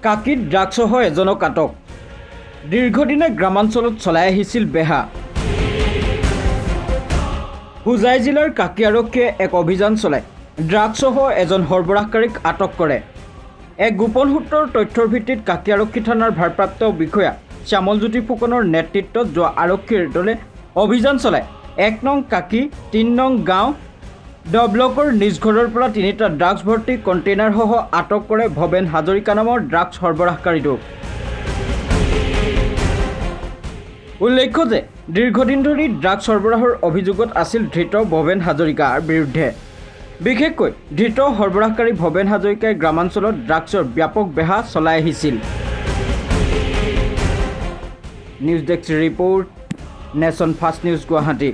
কাকীত ড্ৰাগছসহ এজনক আটক। দীৰ্ঘদিনে গ্ৰামাঞ্চলত চলাই আহিছিল বেহা। হোজাই জিলাৰ কাকী আৰক্ষীয়ে এক অভিযান চলাই ড্ৰাগছসহ এজন সৰবৰাহকাৰীক আটক কৰে। এক গোপন সূত্ৰৰ তথ্যৰ ভিত্তিত কাকী আৰক্ষী থানাৰ ভাৰপ্ৰাপ্ত বিষয়া শ্যামলজ্যোতি ফুকনৰ নেতৃত্বত যোৱা আৰক্ষীৰ দলে অভিযান চলাই 1 নং কাকী 3 নং গাঁও ড ব্লকৰ নিজ ঘৰৰ পৰা তিনিটা ড্ৰাগছ ভৰ্তি কণ্টেইনাৰসহ আটক কৰে ভৱেন হাজৰিকা নামৰ ড্ৰাগছ সৰবৰাহকাৰীটোক। উল্লেখ্য যে দীৰ্ঘদিন ধৰি ড্ৰাগছ সৰবৰাহৰ অভিযোগত আছিল ধৃত ভৱেন হাজৰিকাৰ বিৰুদ্ধে। বিশেষকৈ ধৃত সৰবৰাহকাৰী ভৱেন হাজৰিকাই গ্ৰামাঞ্চলত ড্ৰাগছৰ ব্যাপক বেহা চলাই আহিছিল। News desk report, Nation First News, Guwahati.